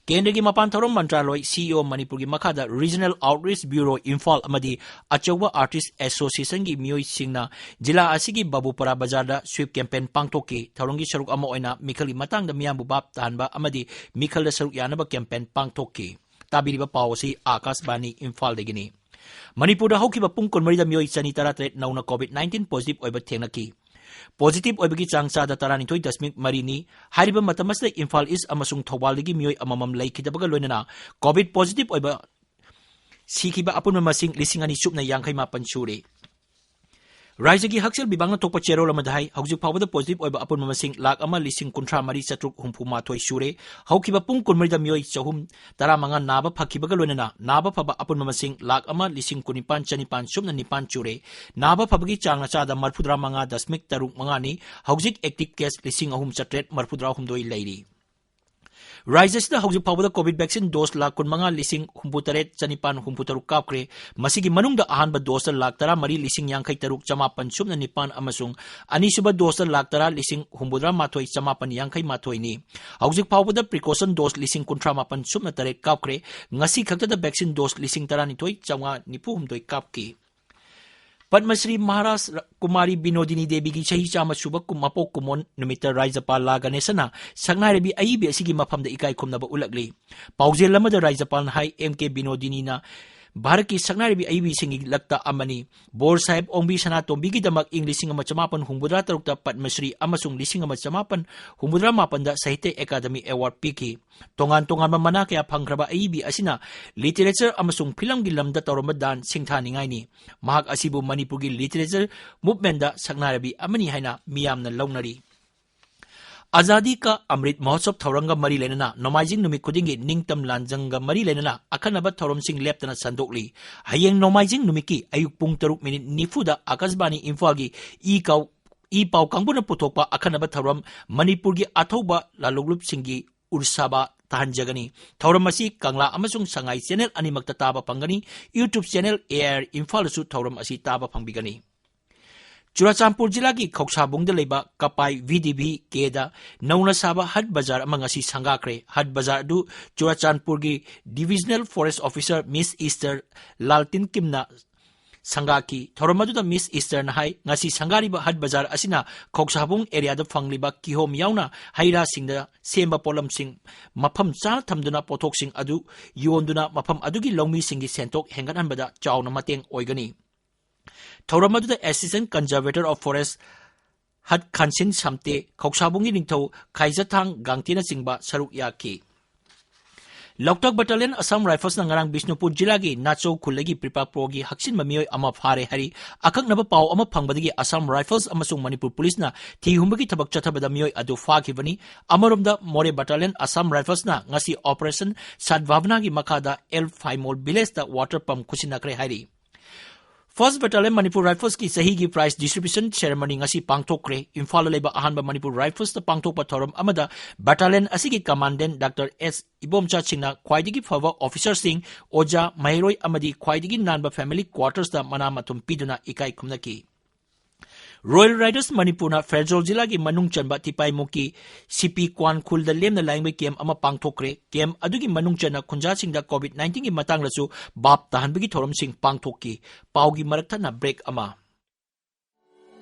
ꯀꯦꯟꯗ꯭ꯔꯒꯤ ꯃꯄꯥꯟ ꯊꯧꯔꯝ ꯃꯟꯇ꯭ꯔꯥꯂꯣꯏ, C E O ꯃꯅꯤꯄꯨꯔꯒꯤ ꯃꯈꯥꯗ Regional Outreach Bureau ꯏꯝꯐꯥꯜ ꯑꯃꯗꯤ ꯑꯆꯧꯕ Artist Associationꯒꯤ ꯃꯤꯑꯣꯏꯁꯤꯡꯅ ꯖꯤꯂꯥ ꯑꯁꯤꯒꯤ ꯕꯥꯕꯨꯄꯥꯔꯥ ꯕꯖꯥꯔꯗ sweep campaign ꯄꯥꯡꯊꯣꯛꯈꯤ꯫ ꯊꯧꯔꯝꯒꯤ ꯁꯔꯨꯛ ꯑꯃ ꯑꯣꯏꯅ ꯃꯤꯈꯜꯒꯤ ꯃꯇꯥꯡꯗ ꯃꯤꯌꯥꯝꯕꯨ ꯚꯥꯞ ꯇꯥꯍꯟꯕ ꯑꯃꯗꯤ ꯃꯤꯈꯜꯗ ꯁꯔꯨꯛ ꯌꯥꯅꯕ campaign ꯄꯥꯡꯊꯣꯛꯈꯤ꯫ ꯇꯥꯕꯤꯔꯤꯕ ꯄꯥꯎ ꯑꯁꯤ ꯑꯥꯀꯥꯁꯕꯥꯅꯤ ꯏꯝꯐꯥꯜꯗꯒꯤꯅꯤ꯫ ꯃꯅꯤꯄꯨꯔꯗ ꯍꯧꯈꯤꯕ ꯄꯨꯡ ꯀꯨꯟꯃꯔꯤꯗ ꯃꯤꯑꯣꯏ ꯆꯅꯤ ꯇꯔꯥꯇꯔꯦꯠ ꯅꯧꯅ COVID nineteen positive ꯑꯣꯏꯕ ꯊꯦꯡꯅꯈꯤ꯫ Positive ꯑꯣꯏꯕꯒꯤ ꯆꯥꯡ ꯆꯥꯗ ꯇꯔꯥꯅꯤꯊꯣꯏ ꯗꯁꯃꯤꯛ ꯃꯔꯤꯅꯤ꯫ ꯍꯥꯏꯔꯤꯕ ꯃꯇꯝ ꯑꯁꯤꯗ ꯏꯝꯐꯥꯜ East ꯑꯃꯁꯨꯡ ꯊꯧꯕꯥꯜꯗꯒꯤ ꯃꯤꯑꯣꯏ ꯑꯃꯃꯝ ꯂꯩꯈꯤꯗꯕꯒ ꯂꯣꯏꯅꯅ COVID positive ꯑꯣꯏꯕ ꯁꯤꯈꯤꯕ ꯑꯄꯨꯟꯕ ꯃꯁꯤꯡ ꯂꯤꯁꯤꯡ ꯑꯅꯤ ꯁꯨꯞꯅ ꯌꯥꯡꯈꯩ ꯃꯥꯄꯟ ꯁꯨꯔꯦ꯫ ꯔꯥꯖ꯭ꯌꯒꯤ ꯍꯛꯁꯦꯜ ꯕꯤꯚꯥꯒꯅ ꯊꯣꯛꯄ ꯆꯦꯔꯣꯜ ꯑꯃꯗ ꯍꯥꯏ, ꯍꯧꯖꯤꯛ ꯐꯥꯎꯕꯗ positive ꯑꯣꯏꯕ ꯑꯄꯨꯟꯕ ꯃꯁꯤꯡ ꯂꯥꯈ ꯑꯃ ꯂꯤꯁꯤꯡ ꯀꯨꯟꯊ꯭ꯔꯥ ꯃꯔꯤ ꯆꯥꯇ꯭ꯔꯨꯛ ꯍꯨꯝꯐꯨ ꯃꯥꯊꯣꯏ ꯁꯨꯔꯦ꯫ ꯍꯧꯈꯤꯕ ꯄꯨꯡ ꯀꯨꯟꯃꯔꯤꯗ ꯃꯤꯑꯣꯏ ꯆꯍꯨꯝ ꯇꯔꯥꯃꯉꯥ ꯅꯥꯕ ꯐꯈꯤꯕꯒ ꯂꯣꯏꯅꯅ ꯅꯥꯕ ꯐꯕ ꯑꯄꯨꯟꯕ ꯃꯁꯤꯡ ꯂꯥꯈ ꯑꯃ ꯂꯤꯁꯤꯡ ꯀꯨꯟꯅꯤꯄꯥꯟ ꯆꯅꯤꯄꯥꯟ ꯁꯨꯞꯅ ꯅꯤꯄꯥꯟ ꯁꯨꯔꯦ꯫ ꯅꯥꯕ ꯐꯕꯒꯤ ꯆꯥꯡꯅ ꯆꯥꯗ ꯃꯔꯤꯐꯨꯇꯔꯥ ꯃꯉꯥ ꯗꯁꯃꯤꯛ ꯇꯔꯨꯛ ꯃꯉꯥꯅꯤ꯫ ꯍꯧꯖꯤꯛ active case ꯂꯤꯁꯤꯡ ꯑꯍꯨꯝ ꯆꯥꯇ꯭ꯔꯦꯠ ꯃꯔꯤꯐꯨꯇꯔꯥ ꯍꯨꯝꯗꯣꯏ ꯂꯩꯔꯤ꯫ ꯔꯥꯖ꯭ꯌꯁꯤꯗ ꯍꯧꯖꯤꯛ ꯐꯥꯎꯕꯗ COVID vaccine dose ꯂꯥꯈ ꯀꯨꯟꯃꯉꯥ ꯂꯤꯁꯤꯡ ꯍꯨꯝꯐꯨꯇꯔꯦꯠ ꯆꯅꯤꯄꯥꯟ ꯍꯨꯝꯐꯨꯇꯔꯨꯛ ꯀꯥꯞꯈ꯭ꯔꯦ꯫ ꯃꯁꯤꯒꯤ ꯃꯅꯨꯡꯗ ꯑꯍꯥꯟꯕ doseꯇ ꯂꯥꯈ ꯇꯔꯥꯃꯔꯤ ꯂꯤꯁꯤꯡ ꯌꯥꯡꯈꯩ ꯇꯔꯨꯛ ꯆꯃꯥꯄꯟ ꯁꯨꯞꯅ ꯅꯤꯄꯥꯟ ꯑꯃꯁꯨꯡ ꯑꯅꯤꯁꯨꯕ doseꯇ ꯂꯥꯈ ꯇꯔꯥ ꯂꯤꯁꯤꯡ ꯍꯨꯝꯐꯨꯇꯔꯥ ꯃꯥꯊꯣꯏ ꯆꯃꯥꯄꯟ ꯌꯥꯡꯈꯩ ꯃꯥꯊꯣꯏꯅꯤ꯫ ꯍꯧꯖꯤꯛ ꯐꯥꯎꯕꯗ precaution dose ꯂꯤꯁꯤꯡ ꯀꯨꯟꯊ꯭ꯔꯥ ꯃꯥꯄꯟ ꯁꯨꯞꯅ ꯇꯔꯦꯠ ꯀꯥꯞꯈ꯭ꯔꯦ꯫ ꯉꯁꯤ ꯈꯛꯇꯗ vaccine dose ꯂꯤꯁꯤꯡ ꯇꯔꯥꯅꯤꯊꯣꯏ ꯆꯥꯝꯃꯉꯥ ꯅꯤꯐꯨ ꯍꯨꯝꯗꯣꯏ ꯀꯥꯞꯈꯤ꯫ ꯄꯗꯃꯁ꯭ꯔꯤ ꯃꯍꯥꯔꯥꯖ ꯀꯨꯃꯥꯔꯤ ꯕꯤꯅꯣꯗꯤꯅꯤ ꯗꯦꯕꯤꯒꯤ ꯆꯍꯤ ꯆꯥꯝꯃ ꯁꯨꯕ ꯀꯨꯝ-, ꯃꯄꯣꯛ ꯀꯨꯝꯑꯣꯟ ꯅꯨꯃꯤꯠꯇ ꯔꯥꯖ꯭ꯌꯄꯥꯜ ꯂꯥ ꯒꯅꯦꯁꯟꯅ ꯁꯛꯅꯥꯏꯔꯕꯤ ꯑꯏꯕꯤ ꯑꯁꯤꯒꯤ ꯃꯐꯝꯗ ꯏꯀꯥꯏ ꯈꯨꯝꯅꯕ ꯎꯠꯂꯛꯂꯤ꯫ ꯄꯥꯎꯖꯦꯜ ꯑꯃꯗ ꯔꯥꯖ꯭ꯌꯄꯥꯜꯅ ꯍꯥꯏ, ꯑꯦꯝ ꯀꯦ ꯕꯤꯅꯣꯗꯤꯅꯤꯅ ꯚꯥꯔꯠꯀꯤ ꯁꯛꯅꯥꯏꯔꯕꯤ ꯑꯏꯕꯤꯁꯤꯡꯒꯤ ꯂꯛꯇ ꯑꯃꯅꯤ꯫ ꯕꯣꯔ ꯁꯥꯍꯦꯕ ꯑꯣꯡꯕꯤ ꯁꯅꯥꯇꯣꯝꯕꯤꯒꯤꯗꯃꯛ ꯏꯪ ꯂꯤꯁꯤꯡ ꯑꯃ ꯆꯃꯥꯄꯟ ꯍꯨꯝꯐꯨꯇꯔꯥ ꯇꯔꯨꯛꯇ ꯄꯗꯃꯁ꯭ꯔꯤ ꯑꯃꯁꯨꯡ ꯂꯤꯁꯤꯡ ꯑꯃ ꯆꯃꯥꯄꯟ ꯍꯨꯝꯐꯨꯇꯔꯥ ꯃꯥꯄꯟꯗ ꯁꯥꯍꯤꯇ꯭ꯌ ꯑꯦꯀꯥꯗꯃꯤ award ꯄꯤꯈꯤ꯫ ꯇꯣꯉꯥꯟ ꯇꯣꯉꯥꯟꯕ ꯃꯅꯥ ꯀꯌꯥ ꯐꯪꯈ꯭ꯔꯕ ꯑꯏꯕꯤ ꯑꯁꯤꯅ literature ꯑꯃꯁꯨꯡ ꯐꯤꯂꯝꯒꯤ ꯂꯝꯗ ꯇꯧꯔꯝꯕ ꯗꯥꯟ ꯁꯤꯡꯊꯥꯅꯤꯡꯉꯥꯏꯅꯤ꯫ ꯃꯍꯥꯛ ꯑꯁꯤꯕꯨ ꯃꯅꯤꯄꯨꯔꯒꯤ literature movementꯗ ꯁꯛꯅꯥꯏꯔꯕꯤ ꯑꯃꯅꯤ ꯍꯥꯏꯅ ꯃꯤꯌꯥꯝꯅ ꯂꯧꯅꯔꯤ꯫ ꯑꯖꯥꯗꯤ ꯀꯥ ꯑꯃ꯭ꯔꯤꯠ ꯃꯍꯣꯠꯁꯕ ꯊꯧꯔꯝꯒ ꯃꯔꯤ ꯂꯩꯅꯅ ꯅꯣꯡꯃꯥꯏꯖꯤꯡ ꯅꯨꯃꯤꯠ ꯈꯨꯗꯤꯡꯒꯤ ꯅꯤꯡꯇꯝ ꯂꯥꯟꯖꯪꯒ ꯃꯔꯤ ꯂꯩꯅꯅ ꯑꯈꯟꯅꯕ ꯊꯧꯔꯝꯁꯤꯡ ꯂꯦꯞꯇꯅ ꯁꯟꯗꯣꯛꯂꯤ꯫ ꯍꯌꯦꯡ ꯅꯣꯡꯃꯥꯏꯖꯤꯡ ꯅꯨꯃꯤꯠꯀꯤ ꯑꯌꯨꯛ ꯄꯨꯡ ꯇꯔꯨꯛ ꯃꯤꯅꯤꯠ ꯅꯤꯐꯨꯗ ꯑꯥꯀꯥꯁꯕꯥꯅꯤ ꯏꯝꯐꯥꯜꯒꯤ ꯏ ꯀꯥꯎ-, ꯏ ꯄꯥꯎ ꯀꯥꯡꯕꯨꯅ ꯄꯨꯊꯣꯛꯄ ꯑꯈꯟꯅꯕ ꯊꯧꯔꯝ ꯃꯅꯤꯄꯨꯔꯒꯤ ꯑꯊꯧꯕ ꯂꯥꯂꯣꯡꯂꯨꯞꯁꯤꯡꯒꯤ ꯎꯔꯁꯥꯕꯥ ꯇꯥꯍꯟꯖꯒꯅꯤ꯫ ꯊꯧꯔꯝ ꯑꯁꯤ ꯀꯪꯂꯥ ꯑꯃꯁꯨꯡ ꯁꯉꯥꯏ channel ꯑꯅꯤꯃꯛꯇ ꯇꯥꯕ ꯐꯪꯒꯅꯤ꯫ YouTube channel AIR ꯏꯝꯐꯥꯜꯗꯁꯨ ꯊꯧꯔꯝ ꯑꯁꯤ ꯇꯥꯕ ꯐꯪꯕꯤꯒꯅꯤ꯫ ꯆꯨꯔꯥꯆꯥꯟꯄꯨꯔ ꯖꯤꯂꯥꯒꯤ ꯈꯧꯁꯥꯕꯨꯡꯗ ꯂꯩꯕ ꯀꯄꯥꯏ VDVKꯗ ꯅꯧꯅ ꯁꯥꯕ ꯍꯠ ꯕꯖꯥꯔ ꯑꯃ ꯉꯁꯤ ꯁꯪꯒꯥꯈ꯭ꯔꯦ꯫ ꯍꯠ ꯕꯖꯥꯔ ꯑꯗꯨ ꯆꯨꯔꯥꯆꯥꯟꯄꯨꯔꯒꯤ Divisional Forest Officer Miss Easter ꯂꯥꯜꯇꯤꯟ ꯀꯤꯝꯅ ꯁꯪꯒꯥꯈꯤ꯫ ꯊꯧꯔꯝ ꯑꯗꯨꯗ Miss Easterꯅ ꯍꯥꯏ, ꯉꯁꯤ ꯁꯪꯒꯥꯔꯤꯕ ꯍꯠ ꯕꯖꯥꯔ ꯑꯁꯤꯅ ꯈꯧꯁꯥꯕꯨꯡ areaꯗ ꯐꯪꯂꯤꯕ ꯀꯤꯍꯣꯝ ꯌꯥꯎꯅ ꯍꯩ ꯔꯥꯁꯤꯡꯗ ꯁꯦꯝꯕ ꯄꯣꯠꯂꯝꯁꯤꯡ ꯃꯐꯝ ꯆꯥꯅ ꯊꯝꯗꯨꯅ ꯄꯣꯠꯊꯣꯛꯁꯤꯡ ꯑꯗꯨ ꯌꯣꯟꯗꯨꯅ ꯃꯐꯝ ꯑꯗꯨꯒꯤ ꯂꯧꯃꯤꯁꯤꯡꯒꯤ ꯁꯦꯟꯊꯣꯛ ꯍꯦꯟꯒꯠꯍꯟꯕꯗ ꯆꯥꯎꯅ ꯃꯇꯦꯡ ꯑꯣꯏꯒꯅꯤ꯫ ꯊꯧꯔꯝ ꯑꯗꯨꯗ Assistant Conservator of Forest ꯍꯠ ꯈꯥꯟꯁꯤꯟ ꯁꯝꯇꯦ, ꯈꯧꯁꯥꯕꯨꯡꯒꯤ ꯅꯤꯡꯊꯧ ꯈꯥꯏꯖꯊꯥꯡ ꯒꯥꯡꯇꯦꯅꯆꯤꯡꯕ ꯁꯔꯨꯛ ꯌꯥꯈꯤ꯫ ꯂꯣꯛꯇꯥꯛ Battalion Assam Riflesꯅ ꯉꯔꯥꯡ ꯕꯤꯁꯅꯨꯄꯨꯔ ꯖꯤꯂꯥꯒꯤ ꯅꯥꯆꯧ ꯈꯨꯜꯗꯒꯤ ꯄ꯭ꯔꯤꯄꯥꯛꯄ꯭ꯔꯣꯒꯤ ꯍꯛꯆꯤꯟꯕ ꯃꯤꯑꯣꯏ ꯑꯃ ꯐꯥꯔꯦ ꯍꯥꯏꯔꯤ꯫ ꯑꯀꯛꯅꯕ ꯄꯥꯎ ꯑꯃ ꯐꯪꯕꯗꯒꯤ Assam Rifles ꯑꯃꯁꯨꯡ ꯃꯅꯤꯄꯨꯔ ꯄꯨꯂꯤꯁꯅ ꯊꯤ ꯍꯨꯝꯕꯒꯤ ꯊꯕꯛ ꯆꯠꯊꯕꯗ ꯃꯤꯑꯣꯏ ꯑꯗꯨ ꯐꯥꯈꯤꯕꯅꯤ꯫ ꯑꯃꯔꯣꯝꯗ, Moreh Battalion Assam Riflesꯅ ꯉꯁꯤ Operation Sadbhavanaꯒꯤ ꯃꯈꯥꯗ ꯑꯦꯜ ꯐꯥꯏꯃꯣꯜ villageꯇ water pump ꯈꯨꯠꯁꯤꯟꯅꯈ꯭ꯔꯦ ꯍꯥꯏꯔꯤ꯫ First Battalion Manipur Riflesꯀꯤ ꯆꯍꯤꯒꯤ prize distribution ceremony ꯉꯁꯤ ꯄꯥꯡꯊꯣꯛꯈ꯭ꯔꯦ꯫ ꯏꯝꯐꯥꯜꯗ ꯂꯩꯕ ꯑꯍꯥꯟꯕ Manipur Riflesꯇ ꯄꯥꯡꯊꯣꯛꯄ ꯊꯧꯔꯝ ꯑꯃꯗ battalion ꯑꯁꯤꯒꯤ Commandant Doctor S ꯏꯕꯣꯝꯆꯥꯁꯤꯡꯅ ꯈ꯭ꯋꯥꯏꯗꯒꯤ ꯐꯕ officerꯁꯤꯡ, ꯑꯣꯖꯥ, ꯃꯍꯩꯔꯣꯏ ꯑꯃꯗꯤ ꯈ꯭ꯋꯥꯏꯗꯒꯤ ꯅꯥꯟꯕ family quartersꯇ ꯃꯅꯥ ꯃꯊꯨꯝ ꯄꯤꯗꯨꯅ ꯏꯀꯥꯏ ꯈꯨꯝꯅꯈꯤ꯫ Royal Riders ꯃꯅꯤꯄꯨꯔꯅ ꯐꯦꯔꯖꯣꯜ ꯖꯤꯂꯥꯒꯤ ꯃꯅꯨꯡ ꯆꯟꯕ ꯇꯤꯄꯥꯏꯃꯨꯛꯀꯤ ꯁꯤꯄꯤ ꯀ꯭ꯋꯥꯟ ꯈꯨꯜꯗ ꯂꯦꯝꯅ ꯂꯥꯌꯦꯡꯕꯒꯤ camp ꯑꯃ ꯄꯥꯡꯊꯣꯛꯈ꯭ꯔꯦ꯫ Camp ꯑꯗꯨꯒꯤ ꯃꯅꯨꯡ ꯆꯟꯅ ꯈꯨꯟꯖꯥꯁꯤꯡꯗ COVID nineteenꯒꯤ ꯃꯇꯥꯡꯗꯁꯨ ꯚꯥꯞ ꯇꯥꯍꯟꯕꯒꯤ ꯊꯧꯔꯝꯁꯤꯡ ꯄꯥꯡꯊꯣꯛꯈꯤ꯫ ꯄꯥꯎꯒꯤ ꯃꯔꯛ ꯊꯠꯅ break ꯑꯃ꯫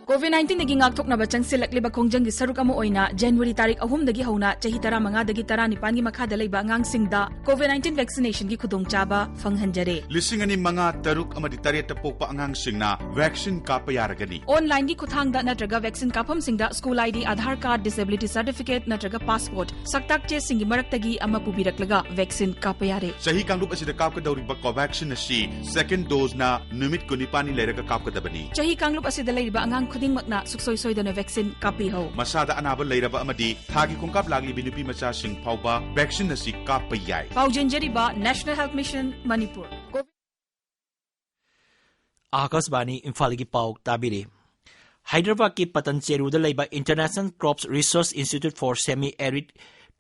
COVID nineteenꯗꯒꯤ ꯉꯥꯛꯊꯣꯛꯅꯕ ꯆꯪꯁꯤꯜꯂꯛꯂꯤꯕ ꯈꯣꯡꯖꯪꯒꯤ ꯁꯔꯨꯛ ꯑꯃ ꯑꯣꯏꯅ January ꯇꯥꯔꯤꯛ ꯑꯍꯨꯝꯗꯒꯤ ꯍꯧꯅ ꯆꯍꯤ ꯇꯔꯥꯃꯉꯥꯗꯒꯤ ꯇꯔꯥꯅꯤꯄꯥꯟꯒꯤ ꯃꯈꯥꯗ ꯂꯩꯕ ꯑꯉꯥꯡꯁꯤꯡꯗ COVID nineteen vaccinationꯒꯤ ꯈꯨꯗꯣꯡꯆꯥꯕ ꯐꯪꯍꯟꯖꯔꯦ꯫ ꯂꯤꯁꯤꯡ ꯑꯅꯤ ꯃꯉꯥ, ꯇꯔꯨꯛ ꯑꯃꯗꯤ ꯇꯔꯦꯠꯇ ꯄꯣꯛꯄ ꯑꯉꯥꯡꯁꯤꯡꯅ vaccine ꯀꯥꯞꯄ ꯌꯥꯔꯒꯅꯤ꯫ Onlineꯒꯤ ꯈꯨꯠꯊꯥꯡꯗ ꯅꯠꯇ꯭ꯔꯒ vaccine ꯀꯥꯞꯐꯝꯁꯤꯡꯗ school ID, Aadhaar card, disability certificate ꯅꯠꯇ꯭ꯔꯒ passport, ꯁꯛꯇꯥꯛ ꯆꯦꯁꯤꯡꯒꯤ ꯃꯔꯛꯇꯒꯤ ꯑꯃ ꯄꯨꯕꯤꯔꯛꯂꯒ vaccine ꯀꯥꯞꯄ ꯌꯥꯔꯦ꯫ ꯆꯍꯤ ꯀꯥꯡꯂꯨꯞ ꯑꯁꯤꯗ ꯀꯥꯞꯀꯗꯧꯔꯤꯕ Covaxin ꯑꯁꯤ second doseꯅ ꯅꯨꯃꯤꯠ ꯀꯨꯟꯅꯤꯄꯥꯟꯅꯤ ꯂꯩꯔꯒ ꯀꯥꯞꯀꯗꯕꯅꯤ꯫ ꯆꯍꯤ ꯀꯥꯡꯂꯨꯞ ꯑꯁꯤꯗ ꯂꯩꯔꯤꯕ ꯑꯉꯥꯡ ꯈꯨꯗꯤꯡꯃꯛꯅ ꯁꯨꯡꯁꯣꯏ ꯁꯣꯏꯗꯅ vaccine ꯀꯥꯞꯄꯤꯍꯧ꯫ ꯃꯁꯥꯗ ꯑꯅꯥꯕ ꯂꯩꯔꯕ ꯑꯃꯗꯤ ꯊꯥꯒꯤ ꯈꯣꯡꯀꯥꯞ ꯂꯥꯛꯂꯤꯕꯤ ꯅꯨꯄꯤ ꯃꯆꯥꯁꯤꯡ ꯐꯥꯎꯕ vaccine ꯑꯁꯤ ꯀꯥꯞꯄ ꯌꯥꯏ꯫ ꯄꯥꯎꯖꯦꯟꯖꯔꯤꯕ National Health Mission ꯃꯅꯤꯄꯨꯔ꯫ ꯑꯥꯀꯥꯁꯕꯥꯅꯤ ꯏꯝꯐꯥꯜꯒꯤ ꯄꯥꯎ ꯇꯥꯕꯤꯔꯤ꯫ ꯍꯥꯏꯗ꯭ꯔꯕꯥꯗꯀꯤ ꯄꯇꯟ ꯆꯦꯔꯨꯗ ꯂꯩꯕ International Crops Research Institute for Semi-Arid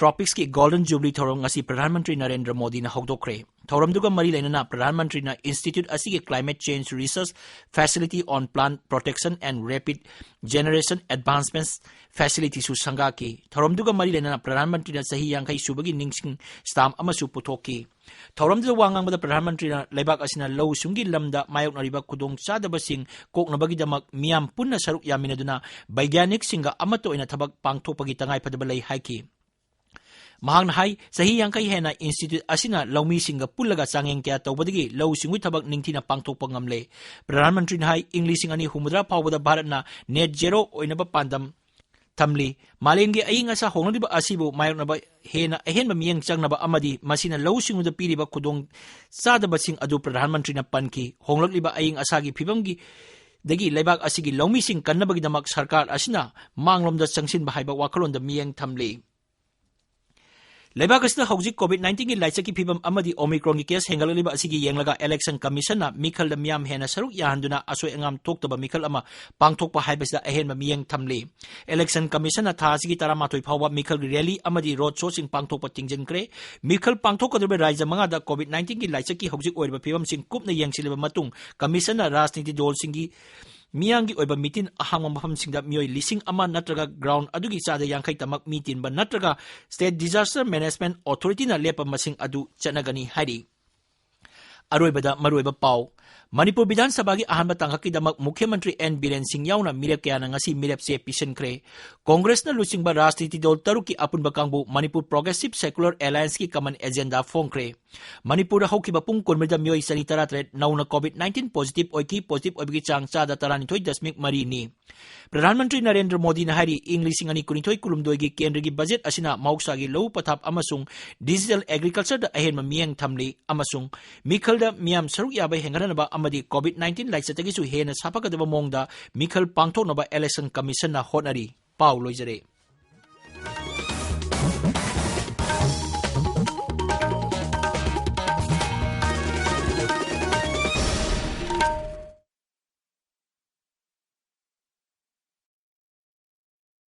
Tropicsꯀꯤ Golden Jubilee ꯊꯧꯔꯝ ꯉꯁꯤ ꯄ꯭ꯔꯙꯥꯟ ꯃꯟꯇ꯭ꯔꯤ ꯅꯔꯦꯟꯗ꯭ꯔ ꯃꯣꯗꯤꯅ ꯍꯧꯗꯣꯛꯈ꯭ꯔꯦ꯫ ꯊꯧꯔꯝꯗꯨꯒ ꯃꯔꯤ ꯂꯩꯅꯅ ꯄ꯭ꯔꯙꯥꯟ ꯃꯟꯇ꯭ꯔꯤꯅ institute ꯑꯁꯤꯒꯤ Climate Change Research Facility on Plant Protection and Rapid Generation Advancements Facilityꯁꯨ ꯁꯪꯒꯥꯈꯤ꯫ ꯊꯧꯔꯝꯗꯨꯒ ꯃꯔꯤ ꯂꯩꯅꯅ ꯄ꯭ꯔꯙꯥꯟ ꯃꯟꯇ꯭ꯔꯤꯅ ꯆꯍꯤ ꯌꯥꯡꯈꯩ ꯁꯨꯕꯒꯤ ꯅꯤꯡꯁꯤꯡ stamp ꯑꯃꯁꯨ ꯄꯨꯊꯣꯛꯈꯤ꯫ ꯊꯧꯔꯝꯗꯨꯗ ꯋꯥ ꯉꯥꯡꯕꯗ ꯄ꯭ꯔꯙꯥꯟ ꯃꯟꯇ꯭ꯔꯤꯅ ꯂꯩꯕꯥꯛ ꯑꯁꯤꯅ ꯂꯧꯎ ꯁꯤꯡꯎꯒꯤ ꯂꯝꯗ ꯃꯥꯌꯣꯛꯅꯔꯤꯕ ꯈꯨꯗꯣꯡꯆꯥꯗꯕꯁꯤꯡ ꯀꯣꯛꯅꯕꯒꯤꯗꯃꯛ ꯃꯤꯌꯥꯝ ꯄꯨꯟꯅ ꯁꯔꯨꯛ ꯌꯥꯃꯤꯟꯅꯗꯨꯅ ꯕꯩꯒ꯭ꯌꯥꯅꯤꯛꯁꯤꯡꯒ ꯑꯃꯠꯇ ꯑꯣꯏꯅ ꯊꯕꯛ ꯄꯥꯡꯊꯣꯛꯄꯒꯤ ꯇꯉꯥꯏꯐꯗꯕ ꯂꯩ ꯍꯥꯏꯈꯤ꯫ ꯃꯍꯥꯛꯅ ꯍꯥꯏ, ꯆꯍꯤ ꯌꯥꯡꯈꯩ ꯍꯦꯟꯅ institute ꯑꯁꯤꯅ ꯂꯧꯃꯤꯁꯤꯡꯒ ꯄꯨꯜꯂꯒ ꯆꯥꯡꯌꯦꯡ ꯀꯌꯥ ꯇꯧꯕꯗꯒꯤ ꯂꯧꯎ ꯁꯤꯡꯎꯒꯤ ꯊꯕꯛ ꯅꯤꯡꯊꯤꯅ ꯄꯥꯡꯊꯣꯛꯄ ꯉꯝꯂꯦ꯫ ꯄ꯭ꯔꯙꯥꯟ ꯃꯟꯇ꯭ꯔꯤꯅ ꯍꯥꯏ, ꯏꯪ ꯂꯤꯁꯤꯡ ꯑꯅꯤ ꯍꯨꯝꯐꯨꯇꯔꯥ ꯐꯥꯎꯕꯗ ꯚꯥꯔꯠꯅ net zero ꯑꯣꯏꯅꯕ ꯄꯥꯟꯗꯝ ꯊꯝꯂꯤ꯫ ꯃꯥꯂꯦꯝꯒꯤ ꯑꯏꯪ ꯑꯁꯥ ꯍꯣꯡꯂꯛꯂꯤꯕ ꯑꯁꯤꯕꯨ ꯃꯥꯌꯣꯛꯅꯕ ꯍꯦꯟꯅ ꯑꯍꯦꯟꯕ ꯃꯤꯠꯌꯦꯡ ꯆꯪꯅꯕ ꯑꯃꯗꯤ ꯃꯁꯤꯅ ꯂꯧꯎ ꯁꯤꯡꯎꯗ ꯄꯤꯔꯤꯕ ꯈꯨꯗꯣꯡ ꯆꯥꯗꯕꯁꯤꯡ ꯑꯗꯨ ꯄ꯭ꯔꯙꯥꯟ ꯃꯟꯇ꯭ꯔꯤꯅ ꯄꯟꯈꯤ꯫ ꯍꯣꯡꯂꯛꯂꯤꯕ ꯑꯏꯪ ꯑꯁꯥꯒꯤ ꯐꯤꯕꯝꯒꯤ ꯗꯒꯤ ꯂꯩꯕꯥꯛ ꯑꯁꯤꯒꯤ ꯂꯧꯃꯤꯁꯤꯡ ꯀꯟꯅꯕꯒꯤꯗꯃꯛ ꯁꯔꯀꯥꯔ ꯑꯁꯤꯅ ꯃꯥꯡꯂꯣꯝꯗ ꯆꯪꯁꯤꯟꯕ ꯍꯥꯏꯕ ꯋꯥꯈꯜꯂꯣꯟꯗ ꯃꯤꯠꯌꯦꯡ ꯊꯝꯂꯤ꯫ ꯂꯩꯕꯥꯛ ꯑꯁꯤꯗ ꯍꯧꯖꯤꯛ COVID nineteenꯒꯤ ꯂꯥꯏꯆꯠꯀꯤ ꯐꯤꯕꯝ ꯑꯃꯗꯤ Omicronꯒꯤ case ꯍꯦꯟꯒꯠꯂꯛꯂꯤꯕ ꯑꯁꯤꯒꯤ ꯌꯦꯡꯂꯒ election commissionꯅ ꯃꯤꯈꯜꯗ ꯃꯤꯌꯥꯝ ꯍꯦꯟꯅ ꯁꯔꯨꯛ ꯌꯥꯍꯟꯗꯨꯅ ꯑꯁꯣꯏ ꯑꯉꯥꯝ ꯊꯣꯛꯇꯕ ꯃꯤꯈꯜ ꯑꯃ ꯄꯥꯡꯊꯣꯛꯄ ꯍꯥꯏꯕꯁꯤꯗ ꯑꯍꯦꯟꯕ ꯃꯤꯠꯌꯦꯡ ꯊꯝꯂꯤ꯫ Election commissionꯅ ꯊꯥ ꯑꯁꯤꯒꯤ ꯇꯔꯥꯃꯥꯊꯣꯏ ꯐꯥꯎꯕ ꯃꯤꯈꯜꯒꯤ rally ꯑꯃꯗꯤ road showꯁꯤꯡ ꯄꯥꯡꯊꯣꯛꯄ ꯊꯤꯡꯖꯤꯟꯈ꯭ꯔꯦ꯫ ꯃꯤꯈꯜ ꯄꯥꯡꯊꯣꯛꯀꯗꯧꯔꯤꯕ ꯔꯥꯖ꯭ꯌ ꯃꯉꯥꯗ COVID nineteenꯒꯤ ꯂꯥꯏꯆꯠꯀꯤ ꯍꯧꯖꯤꯛ ꯑꯣꯏꯔꯤꯕ ꯐꯤꯕꯝꯁꯤꯡ ꯀꯨꯞꯅ ꯌꯦꯡꯁꯤꯜꯂꯕ ꯃꯇꯨꯡ commissionꯅ ꯔꯥꯖꯅꯤꯇꯤ ꯗꯜꯁꯤꯡꯒꯤ ꯃꯤꯌꯥꯝꯒꯤ ꯑꯣꯏꯕ meeting ꯑꯍꯥꯡꯕ ꯃꯐꯝꯁꯤꯡꯗ ꯃꯤꯑꯣꯏ ꯂꯤꯁꯤꯡ ꯑꯃ ꯅꯠꯇ꯭ꯔꯒ ground ꯑꯗꯨꯒꯤ ꯆꯥꯗ ꯌꯥꯡꯈꯩ ꯇꯃꯛ ꯃꯤ ꯇꯤꯟꯕ ꯅꯠꯇ꯭ꯔꯒ State Disaster Management Authorityꯅ ꯂꯦꯞꯄ ꯃꯁꯤꯡ ꯑꯗꯨ ꯆꯠꯅꯒꯅꯤ ꯍꯥꯏꯔꯤ꯫ ꯑꯔꯣꯏꯕꯗ ꯃꯔꯨꯑꯣꯏꯕ ꯄꯥꯎ꯫ ꯃꯅꯤꯄꯨꯔ ꯕꯤꯙꯥꯟ ꯁꯚꯥꯒꯤ ꯑꯍꯥꯟꯕ ꯇꯥꯡꯀꯛꯀꯤꯗꯃꯛ ꯃꯨꯈ꯭ꯌ ꯃꯟꯇ꯭ꯔꯤ ꯑꯦꯟ ꯕꯤꯔꯦꯟ ꯁꯤꯡ ꯌꯥꯎꯅ ꯃꯤꯔꯦꯞ ꯀꯌꯥꯅ ꯉꯁꯤ ꯃꯤꯔꯦꯞ ꯆꯦ ꯄꯤꯁꯤꯟꯈ꯭ꯔꯦ꯫ ꯀꯣꯡꯒ꯭ꯔꯦꯁꯅ ꯂꯨꯆꯤꯡꯕ ꯔꯥꯖꯅꯤꯇꯤ ꯗꯜ ꯇꯔꯨꯛꯀꯤ ꯑꯄꯨꯟꯕ ꯀꯥꯡꯕꯨ Manipur Progressive Secular Allianceꯀꯤ common agenda ꯐꯣꯡꯈ꯭ꯔꯦ꯫ ꯃꯅꯤꯄꯨꯔꯗ ꯍꯧꯈꯤꯕ ꯄꯨꯡ ꯀꯨꯟꯃꯔꯤꯗ ꯃꯤꯑꯣꯏ ꯆꯅꯤ ꯇꯔꯥꯇꯔꯦꯠ ꯅꯧꯅ COVID nineteen positive ꯑꯣꯏꯈꯤ꯫ Positive ꯑꯣꯏꯕꯒꯤ ꯆꯥꯡ ꯆꯥꯗ ꯇꯔꯥꯅꯤꯊꯣꯏ ꯗꯁꯃꯤꯛ ꯃꯔꯤꯅꯤ꯫ ꯄ꯭ꯔꯙꯥꯟ ꯃꯟꯇ꯭ꯔꯤ ꯅꯔꯦꯟꯗ꯭ꯔ ꯃꯣꯗꯤꯅ ꯍꯥꯏꯔꯤ, ꯏꯪ ꯂꯤꯁꯤꯡ ꯑꯅꯤ ꯀꯨꯟꯅꯤꯊꯣꯏ ꯀꯨꯟꯍꯨꯝꯗꯣꯏꯒꯤ ꯀꯦꯟꯗ꯭ꯔꯒꯤ ꯕꯖꯦꯠ ꯑꯁꯤꯅ ꯃꯍꯧꯁꯥꯒꯤ ꯂꯧꯎ ꯄꯊꯥꯞ ꯑꯃꯁꯨꯡ digital agricultureꯗ ꯑꯍꯦꯟꯕ ꯃꯤꯠꯌꯦꯡ ꯊꯝꯂꯤ ꯑꯃꯁꯨꯡ ꯃꯤꯈꯜꯗ ꯃꯤꯌꯥꯝ ꯁꯔꯨꯛ ꯌꯥꯕ ꯍꯦꯟꯒꯠꯍꯟꯅꯕ ꯑꯃꯗꯤ COVID nineteen ꯂꯥꯏꯆꯠꯇꯒꯤꯁꯨ ꯍꯦꯟꯅ ꯁꯥꯐꯒꯗꯕ ꯃꯑꯣꯡꯗ ꯃꯤꯈꯜ ꯄꯥꯡꯊꯣꯛꯅꯕ election commissionꯅ ꯍꯣꯠꯅꯔꯤ꯫ ꯄꯥꯎ ꯂꯣꯏꯖꯔꯦ꯫